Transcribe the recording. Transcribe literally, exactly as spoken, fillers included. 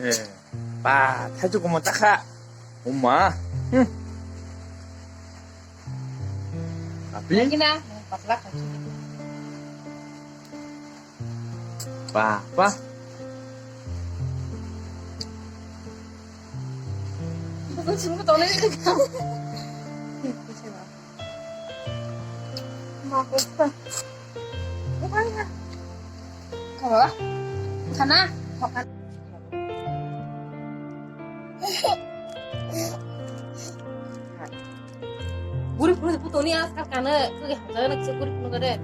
Eh, pa, thaichuk komo chakha. Uma. Hmm. Api? Lagi na, patla khachi. Pa, pa. Bukan sungguh tolong ini. Kamu lah. Sana. Makan. Guri phunu putoni askar kana kage hamjana kisa guri phunu gade.